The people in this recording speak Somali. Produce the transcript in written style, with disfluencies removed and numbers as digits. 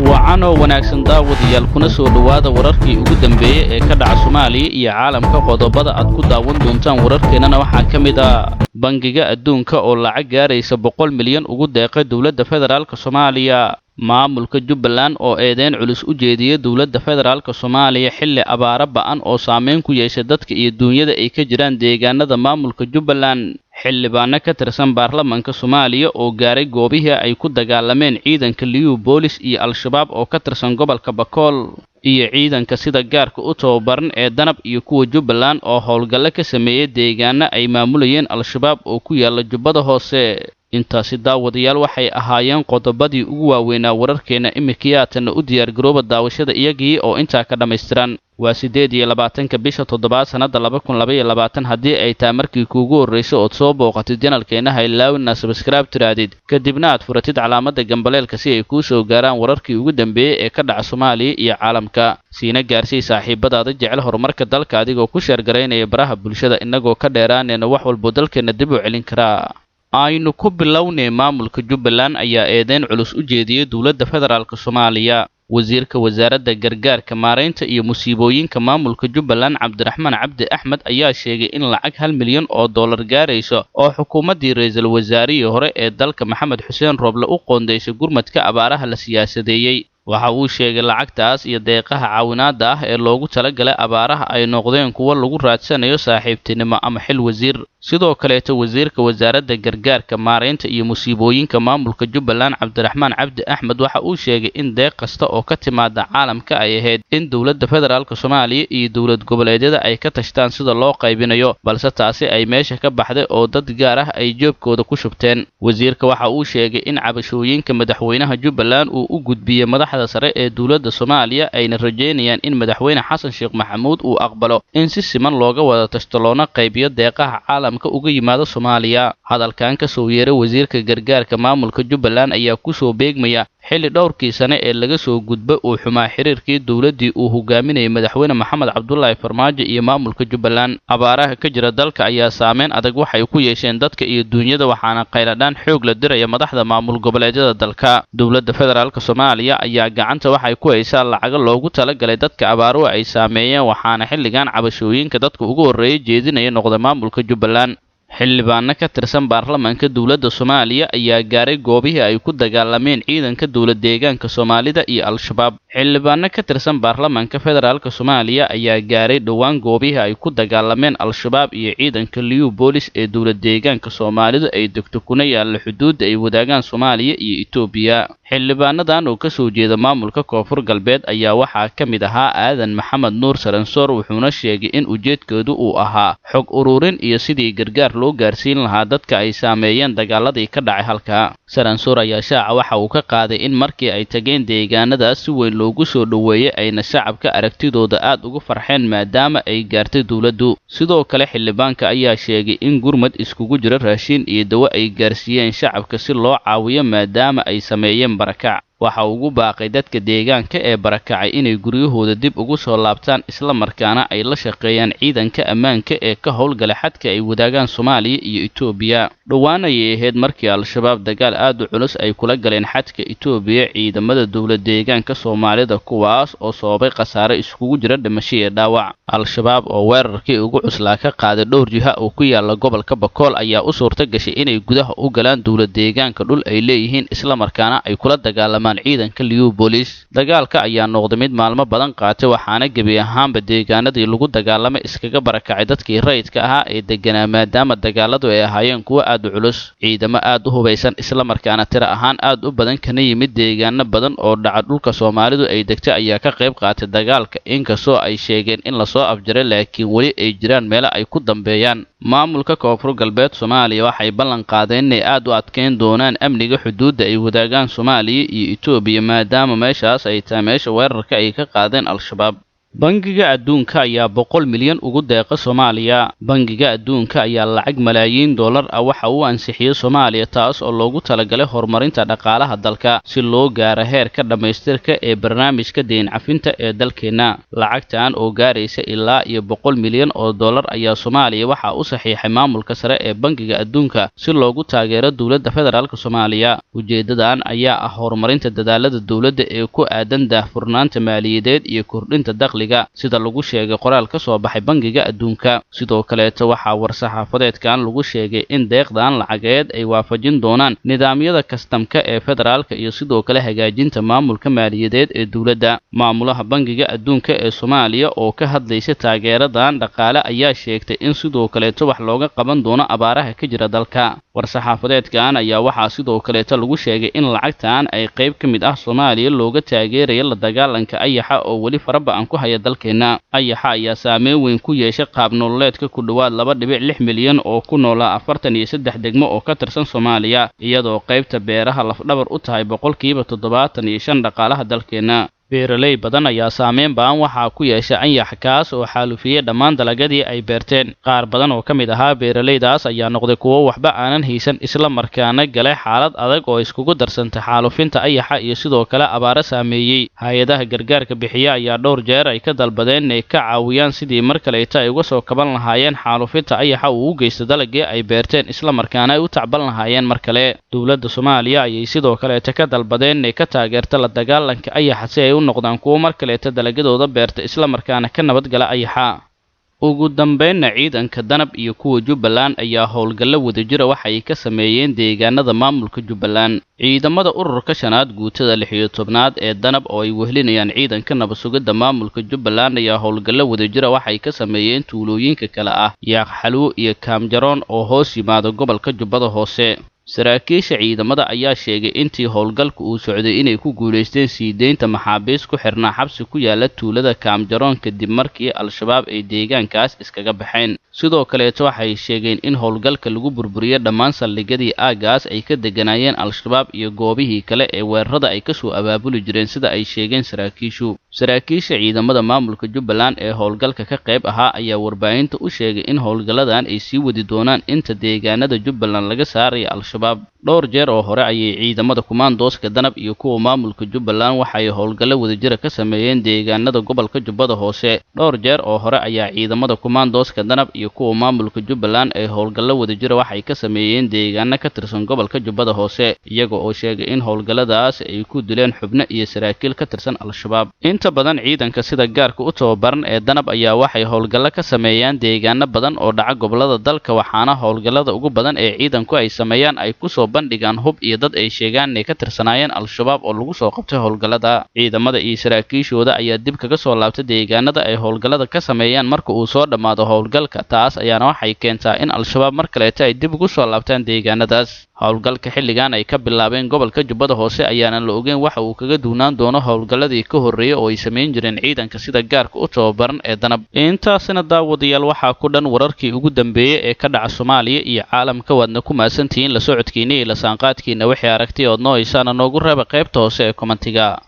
Wacanoo wanaagsan daawadayaal, kuna soo dhowaada wararkii ugu dambeeyey ee ka dhaca Soomaaliya iyo caalamka. Qodobada aad ku daawan doontaan wararkeennana waxaa ka mid ah Bangiga Adduunka oo lacag gaaraysa 100 milyan ugu deeqay dowladda federaalka Soomaaliya, maamulka Jubbaland oo eedeyn culus u jeediyey dowladda federaalka Soomaaliya xilli abaaro ba'an oo saameyn ku yeeshay dadka iyo duunyada ay ka jiraan deegaanada maamulka Jubbaland, xildhibaano ka tirsan baarlamaanka Soomaaliya oo gaaray goobihii ay ku dagaalameen ciidanka Liyu Boolis iyo Al-Shabaab oo ka tirsan gobolka Bakool, iyo ciidanka sida gaarka u tababaran ee Danab iyo kuwa Jubbaland oo howlgallo ka sameeyey deegaano ay maamulayeen Al-Shabaab oo ku yaala Jubbada Hoose. Intaasi, daawadayaal, waxay ahaayeen qodobadii ugu waaweynaa wararkeena. Imikiyaatanna u diyaargarooba daawashada iyagii oo intaa ka dhammaystiran. Waa 28-ka bisha toddobaad, sannadda 2022. Haddii ay tahay markii kuugu horraysa ood soo booqatid channelkeenna, ha ilaawina subscribe tiraadid, kadibna aad furatid calaamadda gambaleelka si ay kuu soo gaaraan wararkii ugu dambeeyey ee ka dhaca Soomaaliya iyo caalamka. Siina gaarsii saaxiibadaada jecel horumarka dalka adigoo ku share garaynaya baraha bulshada, innagoo ka dheeraanayna wax walboo dalkeenna dib u celin karaa. Aynu ku bilownay, maamulka Jubbaland ayaa eedeyn culus u jeediyey dowladda federaalka Soomaaliya. Wasiirka wasaaradda gargaarka, maaraynta iyo musiibooyinka maamulka Jubbaland, Cabdiraxmaan Cabdi Axmed, ayaa sheegay in lacag 1 milyan oo dollar gaarayso oo xukuumaddii ra-iisul wasaarihii hore ee dalka Maxamed Xuseen Rooble u qoondeysay gurmadka abaaraha la siyaasadeeyey. Waxa uu sheegay lacagtaas iyo deeqaha caawinaada ah ee loogu talagalay abaaraha ay noqdeen kuwo lagu raadsanayo saaxiibtinimo ama xil wasiir. Sidoo kaleeto, wasiirka wasaaradda gargaarka, maaraynta iyo musiibooyinka maamulka Jubbaland, Cabdiraxmaan Cabdi Axmed, waxa uu sheegay in deeq kasta oo ka timaada caalamka ay ahayd in dowladda federaalka Soomaaliya iyo dowlad goboleedyada ay ka tashtaan sida loo qaybinayo, balse taasi ay meesha ka baxday oo dad gaar ah ay joobkooda ku shubteen. Wasiirka waxa uu sheegay in cabashooyinka madaxweynaha Jubbaland uu u gudbiyey madaxda sare ee dowladda Soomaaliya, ayna rajeynayaan in madaxweyne Xasan Sheekh Maxamuud uu aqbalo in si siman looga wada tashto loona qaybiyo deeqaha caalamka uga yimaado Soomaaliya. Hadalkan ka soo yeeray wasiirka gargaarka maamulka Jubbaland ayaa kusoo beegmaya xilli dhowrkii sane ee laga soo gudbay uu xumaa xiriirkii dowladdii uu hogaaminayay madaxweyne Maxamed Cabdulaahi Farmaajo iyo maamulka Jubbaland. Abaaraha ka jira dalka ayaa saameyn adag waxay ku yeesheen dadka iyo duunyada, waxaana qayladhaan xoog la diraya madaxda maamul goboleedyada dalka. Dowladda federaalka Soomaaliya ayaa gacanta waxay ku haysaa lacago loogu talagalay dadka abaaruhu ay saameeyeen, waxaana xilligan cabashooyinka dadka ugu horreeya jeedinaya noqda maamulka Jubbaland. Xildhibaano ka tirsan baarlamaanka dowladda Soomaaliya ayaa gaaray goobihii ay ku dagaalameen ciidanka dowlad deegaanka Soomaalida iyo Al-Shabaab. Xildhibaano ka tirsan baarlamaanka federaalka Soomaaliya ayaa gaaray dhowaan goobihii ay ku dagaalameen Al-Shabaab iyo ciidanka Liyu Boolis ee dowlad deegaanka Soomaalidu ay degto, kuna yaalla xuduudda ay wadaagaan Soomaaliya iyo Itoobiya. Xildhibaanadan oo kasoo jeeda maamulka Koonfur Galbeed ayaa waxaa ka mid ahaa Aadan Maxamed Nuur Saransoor, wuxuuna sheegay in ujeedkoodu uu ahaa xog ururin iyo sidii gargaar loo gaarsiin lahaa dadka ay saameeyeen dagaaladii ka dhacay halka. Saransoor ayaa shaaca waxa uu ka qaaday in markii ay tageen deegaanadaas si weyn loogu soo dhoweeyey, ayna shacabka aragtidooda aad ugu farxeen maadaama ay gaartay dowladdu. Sidoo kale, xildhibaanka ayaa sheegay in gurmad iskugu jira raashin iyo dawo ay gaarsiiyeen shacabka si loo caawiyo maadaama ay sameeyeen barakac. Waxa ugu baaqay dadka deegaanka ee barakacay inay guryahooda dib ugu soo laabtaan, isla markaana ay la shaqeeyaan ciidanka ammaanka ee ka howlgala xadka ay wadaagaan Soomaaliya iyo Itoobiya. Dhowaan ayay ahayd markii Al-Shabaab dagaal aad u culus ay kula galeen xadka Itoobiya ciidamada dowlad deegaanka Soomaalida, kuwaas oo sababay khasaare iskugu jira dhimasho iyo dhaawac. Al-Shabaab oo weerarkii ugu cuslaa ka qaaday dhowr jiha oo ku yaala gobolka Bakool ayaa u suurta gashay inay gudaha u galaan dowlad deegaanka dhul ay leeyihiin, islamarkaana ay kula dagaalamaan ciidanka Liyu Boolis. Dagaalka ayaa noqday mid maalmo badan qaatay, waxaana gebi ahaanba deegaanadii lagu dagaalamay iskaga barakacay dadkii rayidka ahaa ee deganaa, maadaama dagaaladu ay ahaayeen kuwo aad u culus. Ciidamo aad u hubaysan, islamarkaana tiro ahaan aad u badan, kana yimid deegaano badan oo dhaca dhulka Soomaalidu ay degtay ayaa ka qayb qaatay dagaalka. Inkastoo ay sheegeen in lasoo afjaray, laakiin weli ay jiraan meelo ay ku dambeeyaan. Maamulka Koonfur Galbeed Soomaaliya waxay ballan qaadeen inay aad u adkeyn doonaan amniga xuduudda ay wadaagaan Soomaaliya iyo Itoobiya, maadaama meeshaas ay tahay meesha weerarka ay ka qaadeen Al-Shabaab. Bangiga Adduunka ayaa 100 milyan ugu deeqa Soomaaliya. Bangiga Adduunka ayaa lacag malaayiin dollar ah waxa uu ansixiyey Soomaaliya, taas oo loogu talagalay horumarinta dhaqaalaha dalka si loo gaaro heerka dhammaystirka ee barnaamijka deyn cafinta ee dalkeenna. Lacagtan oo gaaraysa ilaa iyo 100 milyan oo dollar ayaa Soomaaliya waxa u saxiixay maamulka sare ee Bangiga Adduunka si loogu taageero dowladda federaalka Soomaaliya. Ujeedadan ayaa ah horumarinta dadaalada dowladda ee ku aadan daahfurnaanta maaliyadeed iyo kordhinta dakhliga, sida lagu sheegay qoraal ka soo baxay Bangiga Adduunka. Sidoo kaleeto waxaa war-saxaafadeedkan lagu sheegay in deeqdan lacageed ay waafajin doonaan nidaamyada kastamka ee federaalka iyo sidoo kale hagaajinta maamulka maaliyadeed ee dowladda. Maamulaha Bangiga Adduunka ee Soomaaliya oo ka hadlaysa taageeradan dhaqaale ayaa sheegtay in sidoo kaleeto wax looga qaban doono abaaraha ka jira dalka. War-saxaafadeedkan ayaa waxaa sidoo kaleeto lagu sheegay in lacagtan ay qayb ka mid ah Soomaaliya looga taageerayo la dagaalanka ayaxa oo weli faraba'an ku haya dalkeenna. Ayaxa ayaa saameyn weyn ku yeeshay qaab nololeedka ku dhowaad 2.6 milyan oo ku noolaa 43 degmo oo ka tirsan Soomaaliya, iyadoo qaybta beeraha lafdhabar u tahay 75% dhaqaalaha dalkeenna. Beeraley badan ayaa saameyn ba'an waxaa ku yeeshay anyax, kaas oo xaalufiyey dhammaan dalagyadii ay beerteen. Qaar badan oo ka mid ahaa beeraleydaas ayaa noqday kuwo waxba aanan haysan, isla markaana galay xaalad adag oo iskugu darsantay xaalufinta ayaxa iyo sidoo kale abaaro saameeyey. Hay-adaha gargaarka bixiya ayaa dhowr jeer ay ka dalbadeen inay ka caawiyaan sidii mar kaleeta ay uga soo kaban lahaayeen xaalufinta ayaxa uu u geysta dalagii ay beerteen, isla markaana ay u tacban lahaayeen mar kale. Dowladda Soomaaliya ayay sidoo kaleeta ka dalbadeen inay ka taageerta la dagaalanka ayaxa si ay u noqdaan kuwo mar kaleeta dalagyadooda beerta, isla markaana ka nabadgala ayaxa. Ugu dambeynna ciidanka Danab iyo kuwa Jubbaland ayaa howlgallo wadajira waxa ay ka sameeyeen deegaanada maamulka Jubbaland. Ciidamada ururka shanaad guutada 16aad ee Danab oo ay wehelinayaan ciidanka nabad sugidda maamulka Jubbaland ayaa howlgallo wadajira waxa ay ka sameeyeen tuulooyinka kale ah Yaaqxalwo iyo Kaamjaroon oo hoos yimaada gobolka Jubbada Hoose. Saraakiisha ciidamada ayaa sheegay intii howlgalka uu socday inay ku guulaysteen sii deynta maxaabiis ku xirnaa xabsi ku yaala tuulada Kaamjaroon kadib markii Al-Shabaab ay deegaankaas iskaga baxeen. Sidoo kaleeto waxay sheegeen in howlgalka lagu burburiyey dhammaan saldhigyadii aaggaas ay ka degganaayeen Al-Shabaab iyo goobihii kale ee weerarada ay kasoo abaabuli jireen, sida ay sheegeen saraakiishu. Saraakiisha ciidamada maamulka Jubbaland ee howlgalka ka qayb ahaa ayaa warbaahinta u sheegay in howlgalladan ay sii wadi doonaan inta deegaanada Jubbaland laga saaraya Al-Shabaab. Dhowr jeer oo hore ayay ciidamada kumaandooska Danab iyo kuwa maamulka Jubbaland waxay howlgallo wadajira ka sameeyeen deegaanada gobolka Jubbada Hoose. Dhowr jeer oo hore ayaa ciidamada kumaandooska Danab iyo kuwa maamulka Jubbaland ay howlgallo wadajira waxay ka sameeyeen deegaano ka tirsan gobolka Jubbada Hoose, iyaga oo sheegay in howlgalladaas ay ku dileen xubno iyo saraakiil ka tirsan Al-Shabaab. Inta badan ciidanka sida gaarka u tababaran ee Danab ayaa waxay howlgallo ka sameeyaan deegaano badan oo dhaca gobolada dalka, waxaana howlgallada ugu badan ee ciidanku ay sameeyaan ay kusoo bandhigaan hub iyo dad ay sheegaan inay ka tirsanaayeen Al-Shabaab oo lagu soo qabtay howlgallada. Ciidamada iyo saraakiishooda ayaa dib kaga soo laabtay deegaanada ay howlgallada ka sameeyaan marka uu soo dhammaado howlgalka, taas ayaana waxay keentaa in Al-Shabaab mar kaleeta ay dib ugu soo laabtaan deegaanadaas. Howlgalka xilligan ay ka bilaabeen gobolka Jubbada Hoose ayaana la ogeyn waxa uu kaga duunaan doono howlgalladii ka horreeyay oo ay samayn jireen ciidanka sida gaarka u tababaran ee Danab. Intaasina daawadayaal waxaa ku dhan wararkii ugu dambeeyey ee ka dhaca Soomaaliya iyo caalamka. Waadna ku mahadsantihiin la socodkiina iyo la saanqaadkiina. Wixii aragtay ood noo haysaana noogu reeba qaybta hoose ee kommentiga.